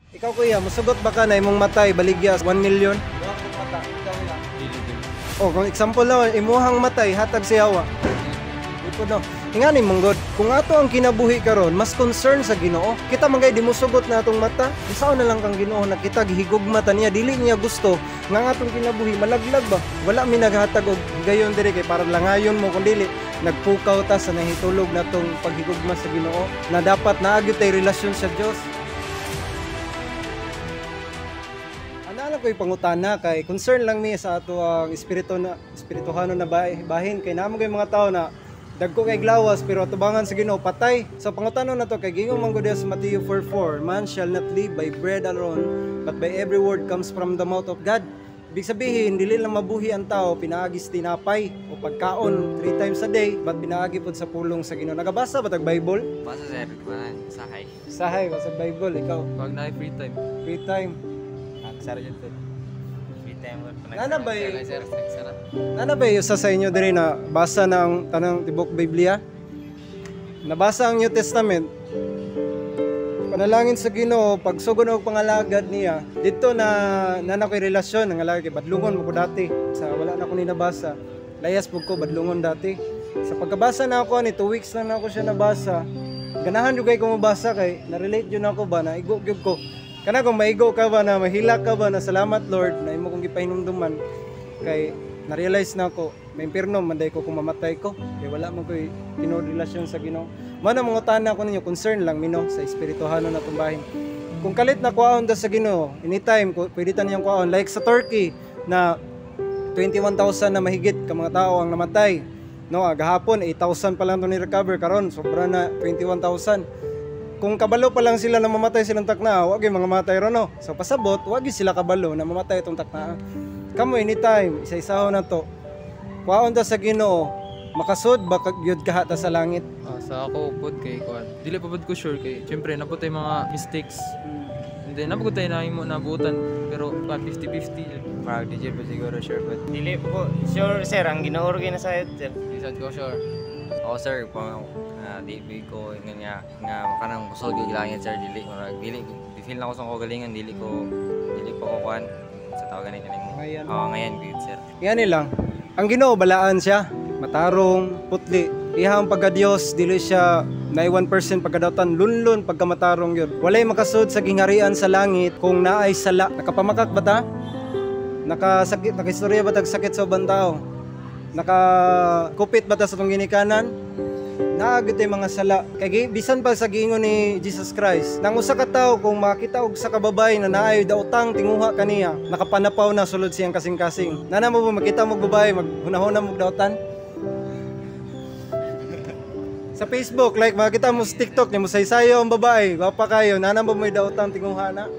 Ikaw, kuya, musugot ba ka na imong matay baligya 1 million? Duha ka mata, ikaw, kuya. Dili, dili. Oh, kung example lang, imuhang matay hatag sa yawa. Di po, no. Ingani manggod, kung ato ang kinabuhi karon, mas concern sa Ginoo. Kita man kay di mosugot na atong mata, isaon na lang kang Ginoo na kita gihigugma ta niya, dili niya gusto nga ang atong kinabuhi malaglag ba. Wala mi naghatag og higayon diri kay para langayon mo, kun dili nagpukaw ta sa nahitulog natong paghigugma sa Ginoo na dapat naa gyud tay relasyon sa Dios. Ana lang ko'y pangutana kay concern lang mi sa ato ang espiritu na espirituhano na bahin kay namo kay mga tao na dagko kay glawas pero atubangan sa Ginoo patay. So pangutano na to kay gingon man gud sa Matthew 4:4, "Man shall not live by bread alone but by every word comes from the mouth of God." Ibig sabihin, dili lang mabuhi ang tao pinaagi sa tinapay o pagkaon three times a day, but pinaagi pod sa pulong sa Ginoo. Nagabasa ba tag Bible? Basa, sir, kuan, sahay. Sahay ba sa Bible ikaw? Pag na free time. Free time. Nagsara jud, sir. Free time ko. Nana ba Sir, nagsara. Nana ba usa sa inyo diri na basa na ang tanang tibok Biblia? Nabasa ang New Testament? Panalangin sa Ginoo, pagsugod og pangalagad niya, dito na nana ko'y relasyon ng alagad kay badlungon mo ko dati. Sa wala na ko ni nabasa. Layas pud ko, badlungon dati. Sa pagkabasa na ako ni 2 weeks lang na ako siya nabasa. Ganahan jud kay ko mabasa kay na-relate jud ako ba, na igo gyud ko. Kana kung maigo ka ba na mahilak ka ba na salamat, Lord, na imo kong gipahinumduman kay na-realize na ako may impierno man day ko kung mamatay ko kay wala man ko'y tinuod relasyon sa Ginoo. Mao na mangutana ko ninyo, concern lang mino sa espirituhanon na tumbahin. Kung kalit na kuwaon ta sa Ginoo, anytime pwede ta niyang kuwaon, like sa Turkey na 21,000 na mahigit ka mga tao ang namatay. No, gahapon 8,000 pa lang to ni recover, karon sobra na 21,000. Kung kabalo pa lang sila na mamatay silang takna, wag yung mga matay ron, no. So pasabot, wag gyud sila kabalo na mamatay itong takna. Kamo, anytime, isa-isahon na to. Kuwaon ta sa Ginoo, makasud ba gyud kaha ta sa langit? Ah, sa ako pod kay kuan. Dili pa pod ko sure kay syempre naa pod tay mga mistakes. And then naa pod tay nahimo na buotan pero kuan, 50-50. Parang di pa siguro sure but Dili po sure, sir, ang Ginoo ra na sa sir. Di sad ko sure. Ako, sir, pang di di ko ingon nga nga kanang kusog yung langit, sir, dili murag dili di feel na ko sa kagalingon, dili ko kuan sa tawagan ni kaning Ngayon. Oo, ngayon gid, sir. Yan lang. Ang Ginoo balaan siya, matarong, putli. Iha ang pagka-Dios, dili siya na 1% pagkadautan, lunlun pagkamatarong yun. Walay makasud sa gingharian sa langit kung naay sala. Nakapamakak ba ta? Nakasakit, nakistorya ba tag sakit sa ubang tao? Nakakupit ba ta sa tong ginikanan? Naa gyud tay mga sala. Kay bisan pa sa giingon ni Jesus Christ, nang usa ka tawo kung makita og sa ka babae na naay daotang tinguha kaniya, nakapanapaw na sulod siyang kasing-kasing. Nana mo ba makita mo babae maghunahuna mo dautan? Sa Facebook, like makita mo sa TikTok, ni mo saysayo ang babae, gwapa kayo, nana mo may daotang tinguha na?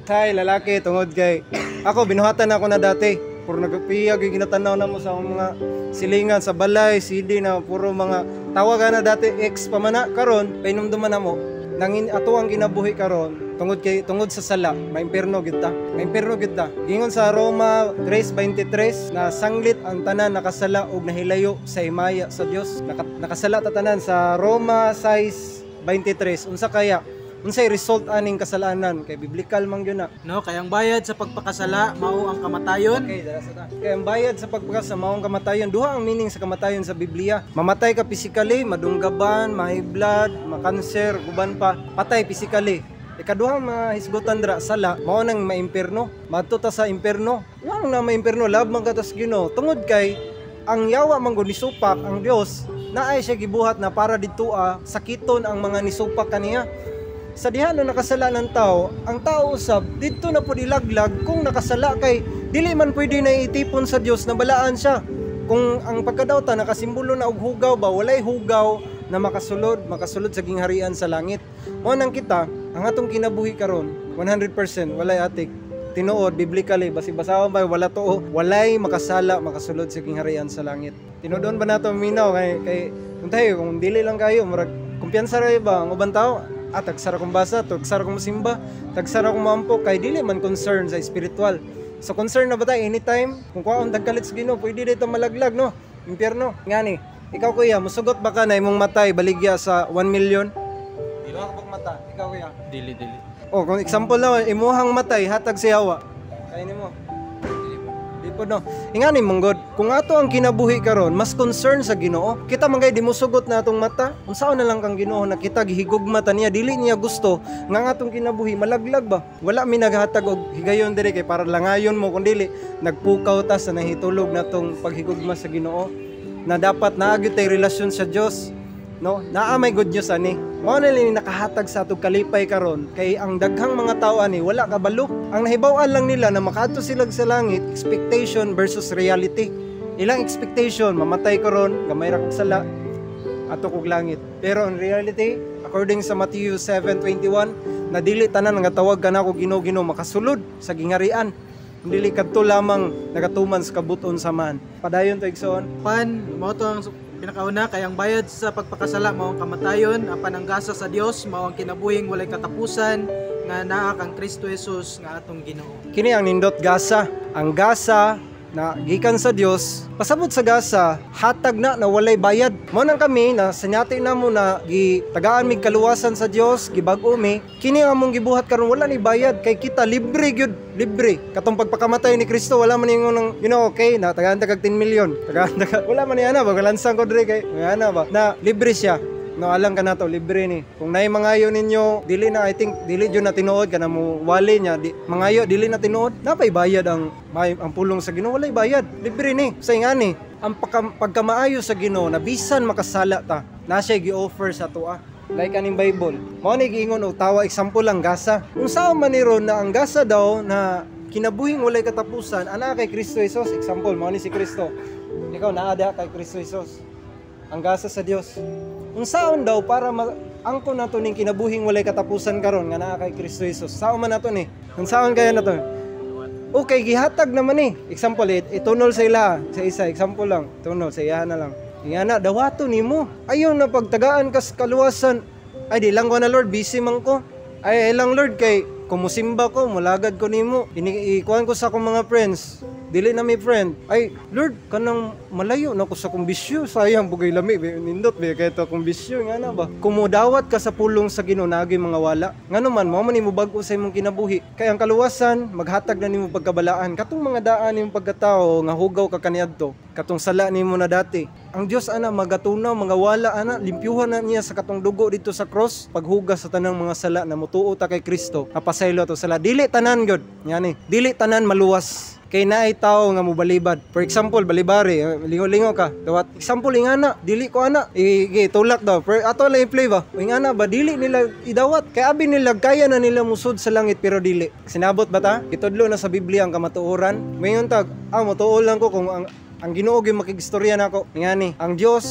Kay lalaki tungod kay ako binuhatan ako na dati. Puro nagpiyag yung ginatanaw na mo sa akong mga silingan sa balay, CD na puro mga tawag na dati ex pa man na karon painumduman na mo nangin ato ang kinabuhi karon tungod kay tungod sa sala maimpierno gyud ta, maimpierno gyud ta. Gingon sa Roma 3:23 na sanglit ang tanan nakasala og nahilayo sa himaya sa Dios. Nakasala ta tanan sa Roma 6:23. Unsa kaya, unsay result aning kasalanan kay biblical man gyud na? No, kay ang bayad sa pagpakasala mao ang kamatayon. Okay, dara sa ta. Kaya ang bayad sa pagpakasala mao ang kamatayon. Duha ang meaning sa kamatayon sa Biblia. Mamatay ka physically, madunggaban, ma-high blood, makanser, guban pa. Patay physically. Ikaduha mga hisgutan dra sala mao nang maimpierno. Madto ta sa impierno. Wa na maimpierno, love man ka tas Ginoo. Tungod kay ang yawa man gud nisupak ang Dios, naay siya gibuhat na para didtoa sakiton ang mga nisupak kaniya. Sa diha na nakasala ng tao, ang tao usab didto na pud ilaglag kung nakasala kay dili man pwede na itipon sa Dios na balaan siya. Kung ang pagkadawta nakasimbolo na og hugaw ba, walay hugaw na makasulod sa gingharian sa langit. Mao nang kita, ang atong kinabuhi karon, 100% walay atik. Tinuod biblically, basi basahon ba wala tuo, walay makasala makasulod sa gingharian sa langit. Tinuodon ba nato minaw kay kung tayo kung dili lang kayo murag kumpiyansa ra ba ang ubang tao, ah, tagsara kong basa, tagsara kong simba, tagsara kong mampo kay dili man concern sa spiritual. So concern na ba tayo anytime kung kuwaon tagkalit sa Ginoo, pwede dito malaglag, no? Impyerno. Ngani, ikaw, kuya, musugot ba ka na imong matay baligya sa 1 million? Duha ka mata, ikaw, kuya? Dili, dili. Oh, kung example lang, imuhang matay hatag si Hawa. Kainin mo. Di po, no. Ingani manggod, kung ato ang kinabuhi karon, mas concern sa Ginoo. Kita man kay di mosugot na atong mata. Unsaon na lang kang Ginoo na kita gihigugma ta niya, dili niya gusto nga ang atong kinabuhi malaglag ba. Wala mi naghatag og higayon diri kay para langayon mo, kun dili nagpukaw ta sa nahitulog natong paghigugma sa Ginoo na dapat naa gyud tay relasyon sa Dios. No, naa may good news ani. Mao na ni nakahatag sa atong kalipay karon kay ang daghang mga tawo ani wala kabalo. Ang nahibaw-an lang nila na makaadto sila sa langit, expectation versus reality. Ilang expectation, mamatay ko ron, gamay ra kog sala, ato kog langit. Pero in reality, according sa Matthew 7:21, na dili tanan nga tawag kanako Ginoo, Ginoo makasulod sa gingarian. Dili kadto lamang nagatuman sa kabuton sa man. Padayon to, igsoon. Pan, mao to ang pinakauna kay ang bayad sa pagpakasala mao ang kamatayon, apan ang gasa sa Dios mao ang kinabuhing walay katapusan nga naa kang Kristo Jesus nga atong Ginoo. Kini ang nindot gasa. Ang gasa na gikan sa Dios, pasabot sa gasa, hatag na na walay bayad. Mao nang kami na sinati namo na gitagaan mig kaluwasan sa Dios, gibag-o mi. Kini ang among gibuhat karon wala ni bayad kay kita libre gyud, libre. Katong pagpakamatay ni Kristo wala man ingon ng okay na tagaan ta kag 10 million. Tagaan ta wala man ni ana ba lansang ko diri kay ana ba na libre siya. No, alang ka na to, libre ni. Kung naay mangayo ninyo, dili na, I think dili jud na tinuod kana mo wali niya, di, mangayo dili na tinuod. Napay bayad ang may, ang pulong sa Ginoo, walay bayad. Libre ni. Sa ingani, ang pagkamaayo sa Ginoo na bisan makasala ta, na siya gi-offer sa atoa. Like aning Bible. Mao ni giingon og tawa, example lang gasa. Kung saan man ni ron na ang gasa daw na kinabuhing walay katapusan, ana kay Kristo Jesus, example mao ni si Kristo. Ikaw naa da kay Kristo Jesus. Ang gasa sa Dios. Unsaon daw para angkon nato ning kinabuhing walay katapusan karon nga naa kay Kristo Jesus. Saon man nato ni? Unsaon kaya nato? Okay, gihatag naman ni. Example, itunol sa ila, sa isa, example lang, tunol sa iya na lang. Ingana, dawato nimo. Ayaw na pagtagaan kas kaluwasan. Ay, di lang ko na Lord, busy man ko. Ay, ay lang Lord, kay kumusimba ko, mulagad ko nimo. Ikuan ko sa akong mga friends. Dili na may friend. Ay, Lord, kanang malayo na ko sa akong bisyo. Sayang, bugay lami. Be, nindot, be, kaya ito akong bisyo. Nga na ba? Kumudawat ka sa pulong sa Ginoo, naagay mga wala. Nga naman, mao man nimo bag-o sa imong kinabuhi. Kay ang kaluwasan, maghatag na nimo pagkabalaan. Katong mga daan nimong pagkatao, nga hugaw ka kaniadto. Katong sala nimo na dati. Ang Dios ana magatunaw, mga wala ana, limpyuhan na niya sa katong dugo dito sa cross, paghugas sa tanang mga sala na mutuo ta kay Kristo. Napasaylo ato sala. Dili tanan gyud. Ngani, dili tanan maluwas. Kay naay tawo nga mobalibad. For example, balibari, lingo-lingo ka. Dawat example ingana, dili ko ana, tulak daw. Pero ato lang i-play ba? O ingana ba dili nila idawat? Kay abi nila kaya na nila musud sa langit pero dili. Sinabot ba ta? Gitudlo na sa Biblia ang kamatuoran. Mayon tag, motuo lang ko kung ang Ginoo gyud makigistorya nako. Ngani, ang Dios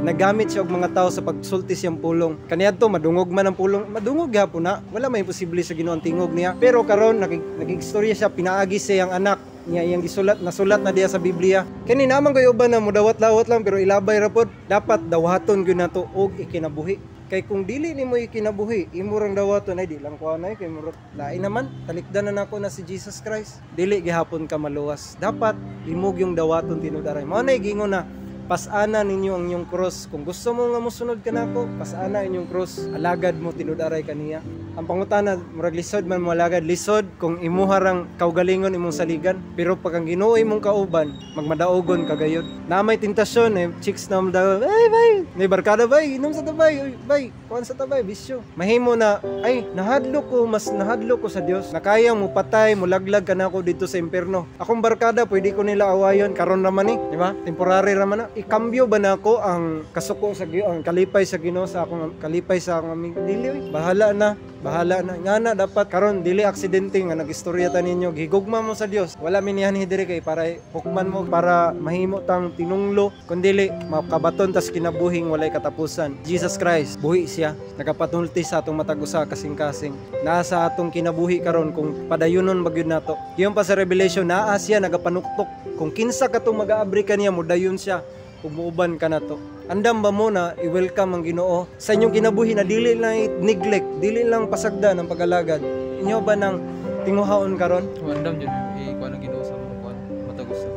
nagamit siya og mga tao sa pagsulti siyang pulong. Kaniadto madungog man ang pulong, madungog gyapon na. Wala may imposible sa Ginoo ang tingog niya. Pero karon nakigistorya siya pinaagi sa iyang anak niya iyang gisulat, nasulat na diya sa Biblia. Kini naman koy uban na mudawat-lawat lang pero ilabay ra pod. Dapat dawaton gyud nato og ikinabuhi. Kay kung dili nimo ikinabuhi, imo rang dawaton ay di lang ko anay kay murag lain naman, talikdan na nako na si Jesus Christ. Dili gihapon ka maluwas. Dapat imog yung dawaton tinud-aray. Mao nay giingon na pasana ninyo ang inyong cross. Kung gusto mo nga mosunod ka nako, pasana inyong cross, alagad mo tinud-aray kaniya. Ang pangutana, murag lisod man mo alagad, lisod kung imuha rang kaugalingon imong saligan, pero pag ang Ginoo imong kauban, magmadaogon ka gayud. Na may tentasyon chicks na daw, ay bay, may barkada bay, inom sa tabay, oy, bay, kuan sa tabay, bisyo. Mahimo na ay nahadlok ko, mas nahadlok ko sa Dios. Nakaya mo patay, mo laglag ka nako dito sa impierno. Akong barkada pwede ko nila awayon karon ra man di ba? Temporary ra man na. Ikambyo ba nako ang kasuko sa Ginoo, ang kalipay sa Ginoo sa akong kalipay sa akong aming dili oy. Bahala na. Bahala na. Nga na dapat karon dili aksidente nga nagistorya ta ninyo. Gigugma mo sa Dios. Wala mi niyan diri kay para hukman mo para mahimo tang tinunglo kun dili makabaton tas kinabuhing walay katapusan. Jesus Christ buhi siya, nagapanulti sa atong matag usa kasing-kasing. Naa sa atong kinabuhi karon kung padayunon ba gyud nato. Giyon pa sa Revelation naa siya nagapanuktok kung kinsa katong magaabri kaniya modayon siya ug muuban ka nato. Andam ba mo na i-welcome ang Ginoo sa inyong kinabuhi na dili lang i-neglect, dili lang pasagdan ang pag-alagad? Inyo ba nang tinguhaon karon? O, andam jud ikuan ang Ginoo sa mga kuan matag usa.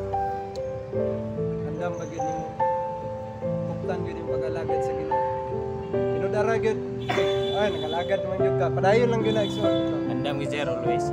Andam ba gyud nimo? Kuptan gyud yung pag-alagad sa Ginoo. Tinudara gyud. Ay, nakalagad man gyud ka. Padayon lang gyud na, igsoon. Andam gyud, sir, always.